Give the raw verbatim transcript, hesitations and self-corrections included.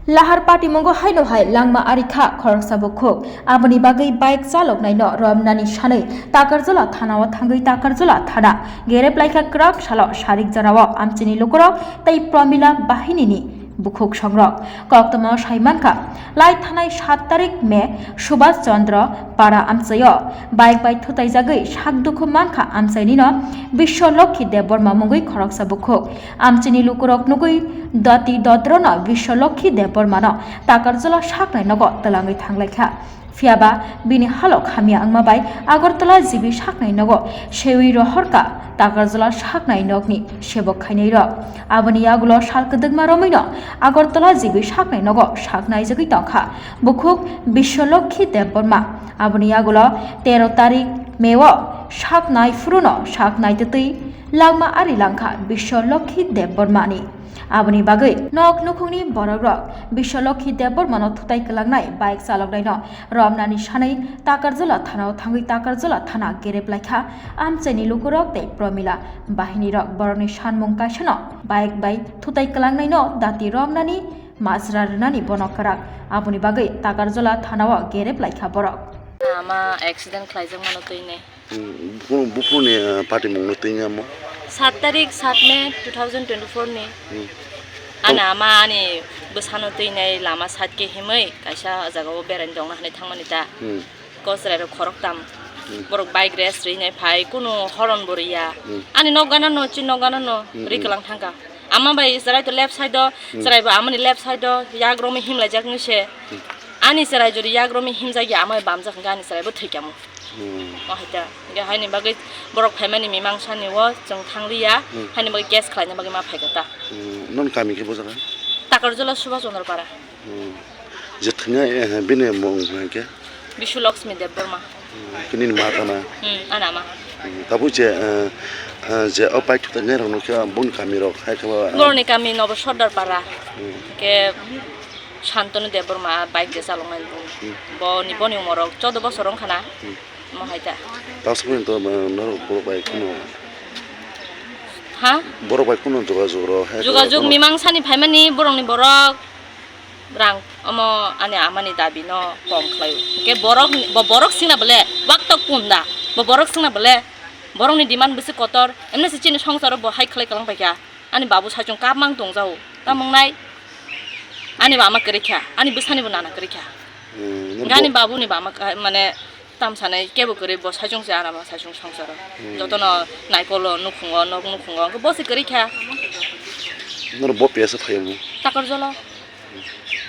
Lahar patimungo haino hai langma ari kha khoroksa bukhuk. Aboni bagwi bike chaloknaino romnani sanwi Takarjala thanao thangwi Takarjala thana gerep laikha kwrak salo sarik jorao amchini lukurok tei Pramila bahinini bukhuk songrok. Koktwmao sai mankha, lai thanai sat tarik May Subhas Chandra para amchaio bike bai thutaijagwi sak dukhu mankha amchainino Biswa Lokhi Debbarma mungwi khoroksa bukhuk. Amchini lukurok nugwi doti dodrono Biswa Lokhi Debbarmano Takarjala saknai nogo twlangwi thanglaikha. Phiyaba bini halok hamya wngma bai Agartala G B saknai nogo sewi rohorkha Takarjala saknai nokni sebok khainairok. Aboni yagulo sal kwdwkma romwino Agartala G B saknai nogo sak naijagwi tongkha bukhuk Biswa Lokhi Debbarma. Aboni yagulo tero tarik May o sak nai phuruno sak naitwtwi langma ari langkha Biswa Lokhi Debbarmani. Aboni bagwi nok nukhungni borokrok Biswa Lokhi Debbarmano thutai kwlangnai bike chaloknaino romnani sanwi Takarjala thanao thangwi Takarjala thana gerep laikha amchaini lukurok tei Pramila bahinirok. Borokni sanmung kaisano bike bai thutai kwlangnaino dati romnani majra rwnani bono kwrak. Aboni bagwi Takarjala thanao gerep laikha borok. Ama accident khlaijak mano twi nai. Hmm, buphuru, buphuruni, ah, patimungno twi nai amo? Sat tarik sat May two thousand twenty-four ni. Hmm. Ani ama ani bwsano twi nai lama side khe himwi kaisa jagao beraina tongna hinwi thangmani ta. Hmm. Ko chwrairok khoroktam. Hmm. Borok bike race rwi nai phai, kunu horon bo rwya. Hmm. Ani nok gana no, chini nok gana no, hmm, rwi kwlang thangkha. Ama bai chwrai to left side o, hmm, chwrai bo amani left side o yak romwi himlaijak ni se. Hmm. Ani chwrai jodi yak romwi himjak ya, ama bai bamjak hwnkhe ani chwrai bo thwikya mo. Hmm. O hai ta. Hwnkhe haini bagwi borok phaimani mimang sani o chwng thangliya, hmm, haini bagwi case khlaina bagwi ma phaikha ta. Hmm. Noni kami khe bo jaga? Takarjala Subhas Chandra Para. Hmm. Je thwngya, eh, bini mung hwnkhe? Bishu Lakshmi Debbarma. Hmm, khe nini ma tana? Hmm, ani ama. Hmm, tabuk je, eh, eh, je o bike thutai nai rok nukhe boni kami rok hai khe ba, eh, boroni kami Nobo Sordar Para. Hmm. Ke Shantanu Debbarma bike je chaloknai bo. Hmm. Boni, boni umor rok choudo bosor wngkha na. Hmm. Mo hai ta. Tabuk to, eh, norok borok bai kuno. Ha? Borok bai kuno jogajog rok hai khe ba kuno. Jogajog mimang sani phaimani borokni borok. Rang omo ani amani dabi no kom khlai o. Hwnkhe borok, bo borok singna bole wak tok punda. Bo borok singna bole borokni demand bisi kotor. Emni se chini songsaro bo hai khlai kwlang paikha. Ani babu saichung kap mang tong jao. Tamung nai ani bama kwrwi kha. Ani bwsani bo nana kwrwi kha. Hmm, ani babu ni bama ka-, mane Tam sanai kebo kwrwi bo saichung se anama saichung songsaro. Hmm. Jotono naikolo nukhungo, nok nukhungo, hwnkhe bo se kwrwi kha. Noro bo pesa phaiyamu? Takarjala.